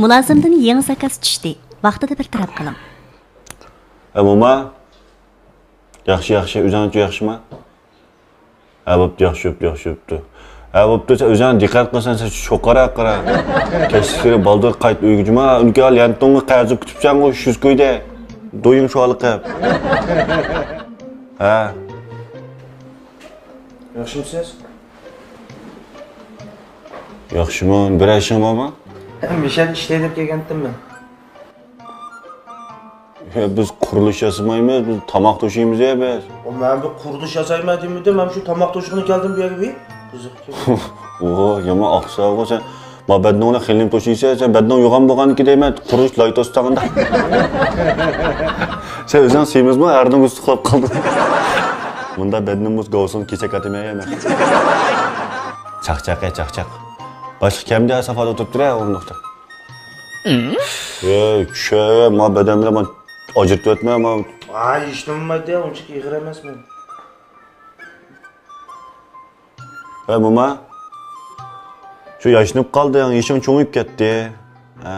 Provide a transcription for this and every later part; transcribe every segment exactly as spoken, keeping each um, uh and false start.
مۇلازىمدىن يېڭى زاكاز چۈشتى. ۋاقتىدا بىر تەرەپ قىلىڭ. ھە، موما. ياخشى، ياخشى. ئۆزۈڭچۇ ياخشىما؟ ھە، بوپتۇ، ياخشى بوپتۇ، ياخشى بوپتۇ. ھە، بوپتۇ، سەن ئۆزۈڭ دىققەت قىلسەن، سەن شۇ قارا، قارا. كەچلىكلىرى بالدۇر قايت ئۆيگە جۇما. ئۇنىڭكى ھال يەنتۇڭغا قەرز كۈتۈپسەنغۇ، شۇ كۆيدە. دويۇڭ شۇ ھالقىپ. ھە. ياخشىمۇسىز؟ ياخشىمۇ، بىر ئىشىڭ بارمۇ؟ مىشەدە ئىشلەي دەپ كەلگەنتىم مەن. يا، بىز قۇرۇلۇش ياسىمايمىز، بىز تاماق توشۇيمىز يا بىز. ئۇ، مەن بىر قۇرۇلۇش ياسايمەن دېمىدىم، مەن شۇ تاماق توشۇغىلى كەلدىم بۇ يەرگە بىر. قىزىق. ئوھ، يامان ئاقساغۇ سەن. ما بەدىنىڭنى خېلىم توشۇيسەن، سەن بەدىنىڭ يوغان بولغاندىكى دەيمەن، قۇرۇلۇش لاي توستاڭدا. سەن ئۆزۈڭ سېمىزمۇ، ھەردىن ئۇستى قىلىپ قالدىڭ. مۇندا بەدىنىم بولسا گاۋسىڭ كېسەك ئاتىمەن يا مەن. چاقچاق يا، چاقچاق. باشلىق كەمدە سافادا ئولتۇرۇپ تۇرە، ئورۇندۇقتا. ئەي، چۈشە، ما بەدەن بىلەن ما ئاجرىتىۋەتمە، ما. ۋاي، ھېچنېمە دە، ئۇنچىلىك ئېغىر ئەمەسمەن. ھە، موما. شۇ ياشىنىپ قالدىڭ، يېشىڭ چوڭىيىپ كەتتى. ھە.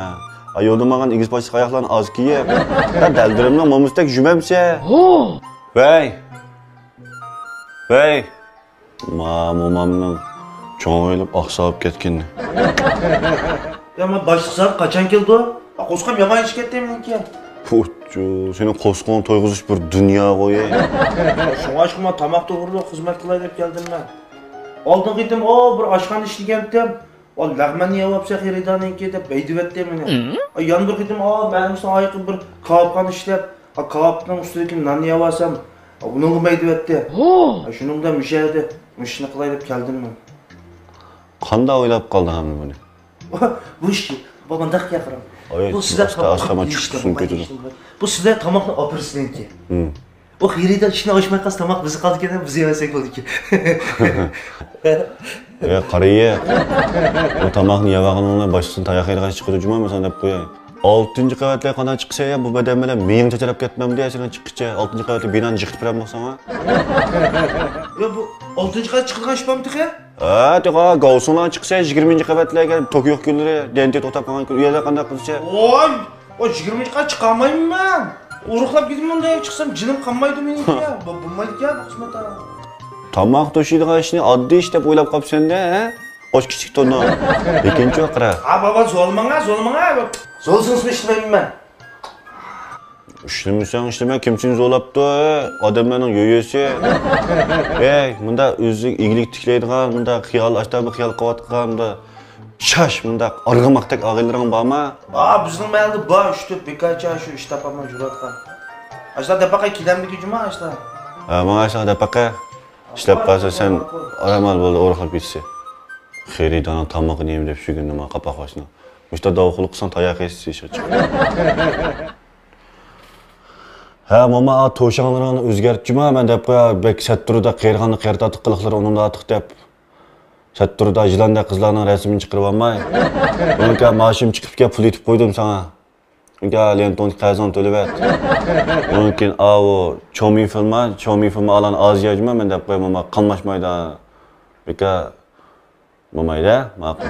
ئا، يولدا ماڭغان ئېگىز پاشلىق ئاياقلارنى ئاز كىيىپ. ھە، دەلدىرىمنىڭ مومىسىدەك جۈمەمسە. ۋەي. ۋەي. ما مومامنىڭ چوڭىيىپ ئاقساپ كەتكىنى. يا، ما باشلىق سائەت قاچان كېلىدۇ؟ ئا، قورسىقىم يامان ئېچىپ كەتتى مېنىڭكى. پۇچۇ، سېنىڭ قورسىقىڭ تويغۇزۇش بىر دۇنيا غوي. شۇڭا، شۇڭا تاماق توغرىلىق خىزمەت قىلاي دەپ كەلدىم مەن. ئالدىنقى قېتىم، ئو، بىر ئاشخانا ئىشلىگەنتىم. ئا، لەغمەن يەۋاپسەن خېرىدارنىڭكى دەپ ھەيدىۋەتتى مېنى. ئا، يەنە بىر قېتىم، ئا، مەلۇم ساڭا ئايىقى بىر كاۋاپخانا ئىشلەپ، ئا، كاۋاپنىڭ ئۈستىدىكى نان يەۋالسام، ئا، ئۇنىڭغا ھەيدىۋەتتى. ئا، شۇنىڭ بىلەن مۇشۇ يەردە مۇشۇنى قىلاي دەپ كەلدىم مەن. قانداق ئويلاپ قالدىڭ ھەممە بۇنى؟ بۇ ئىشكى، بۇ مۇنداق گەپ قاراڭ. ئاي، بۇ سىزلەر ئاستا، ئاستا تاماقنى چىقىپ سۈنۈپ كېتىدۇ. بۇ سىزلەر تاماقنى ئاپىرىسىلەركى. بۇ خېرىدار ئىشىكنى ئاچماي قالسا، تاماق بىزگە قالىدىكەن، بىز يەۋەرسەك بولىدىكەن. ئە، قارىيە. بۇ تاماقنى يەۋالغىنىڭ بىلەن باشقىسىنى تاياق يەيدىغان ئىش چىقىدۇ جۇما، مەن ساڭا دەپ قوياي. ئالتىنچى قەۋەتلەرگە قانداق چىقىسەن يا، بۇ بەدەن بىلەن مېيىڭ چاچراپ كەتمەمدۇ يا سېنىڭ چىققىچە؟ ئالتىنچى قەۋەتلىك بىنانى يىقىتىپ بېرەمدۇق ساڭا. يا، بۇ ئالتىنچى قەۋەتكە چىقىدىغان ئىش بارمىدىكەن؟ ھە، تېخى گاۋسىڭلارنى چىقسا، يىگىرمىنچى قەۋەتلەرگە توكيو كۈنلىرى، دېنتى توختاپ قالغان كۈن، ئۇ يەردە قانداق قىلسا؟ ۋاي، ۋاي، يىگىرمىنچى قەۋەتكە چىقالمايمەن مەن. ئۇرۇقلاپ كېتىمەن دەپ چىقسام، جېنىم قانمايدۇ مېنىڭكى. بۇ، بولمايدىكەن بۇ خىزمەت. تاماق توشۇيدىغان ئىشنى ئاددىي ئىش دەپ ئويلاپ قاپسەن-دە، ھە؟ ئاچ كىچىك تونۇڭ. لېكىنچۇ قارا. ھا، بابا، زورلىماڭا، زورلىماڭا. زورلىسىڭىزمۇ ئىشلىمەيمەن مەن. ئىشلىمىسەڭ ئىشلىمە، كىم سېنى زورلاپتۇ؟ ئادەملەرنىڭ يۆيىسى. ئەي، مۇنداق ئۆزىگە ئىگىلىك تىكلەيدىغان، مۇنداق خىيال، ئاشتا بىر خىيال قىلىۋاتقان، مۇنداق شاش، مۇنداق ئارغىماقتەك ئاغىنىلىرىڭ بارمۇ؟ ئا، بىزنىڭ مەھەللىدە بار، ئۈچ تۆت بىكارچى شۇ ئىش تاپالماي يۈرۈۋاتقان. ئاشۇلار دەپ باقاي، كېلەمدىكى جۇما ئاشۇلار. ھە، ماڭا ئاشۇلار دەپ باقاي. ئىشلەپ قالسا سەن ئارام ئال بولدى، ئورۇقلاپ كېتىسەن. خېرىدارنىڭ تامىقى نېمە دەپ شۇ كۈنى نېمە قاپاق باشنىڭ. مۇشتا داۋا قۇلۇق قىلساڭ تاياق يەيسىز ئىشقا چىقىپ. ھە، موما، ئا، توشاڭلىرىڭنى ئۆزگەرتچىما، مەن دەپ قويا، بەك سەتتۇردا قېرىغاندا قېرى تارتىق قىلىقلىرى ئۇنىڭدا ئارتۇق دەپ. سەتتۇردا يىلاندەك قىزلارنىڭ رەسىمىنى چىقىرىۋالماي. ئۇنىڭكى مائاشىم چىقىپكەن، پۇل ئېتىپ قويدۇم ساڭا. ئۇنىڭكى لېنتونچە قەرزىڭنى تۆلىۋەت. ئۇنىڭ كېيىن، ئاۋۇ، چومى فىلما، چومى فىلما ئالان ئازىيا جۇما، مەن دەپ قويا، موما، قاملاشمايدۇ. بىكار. بولمايدۇ، ماقۇل.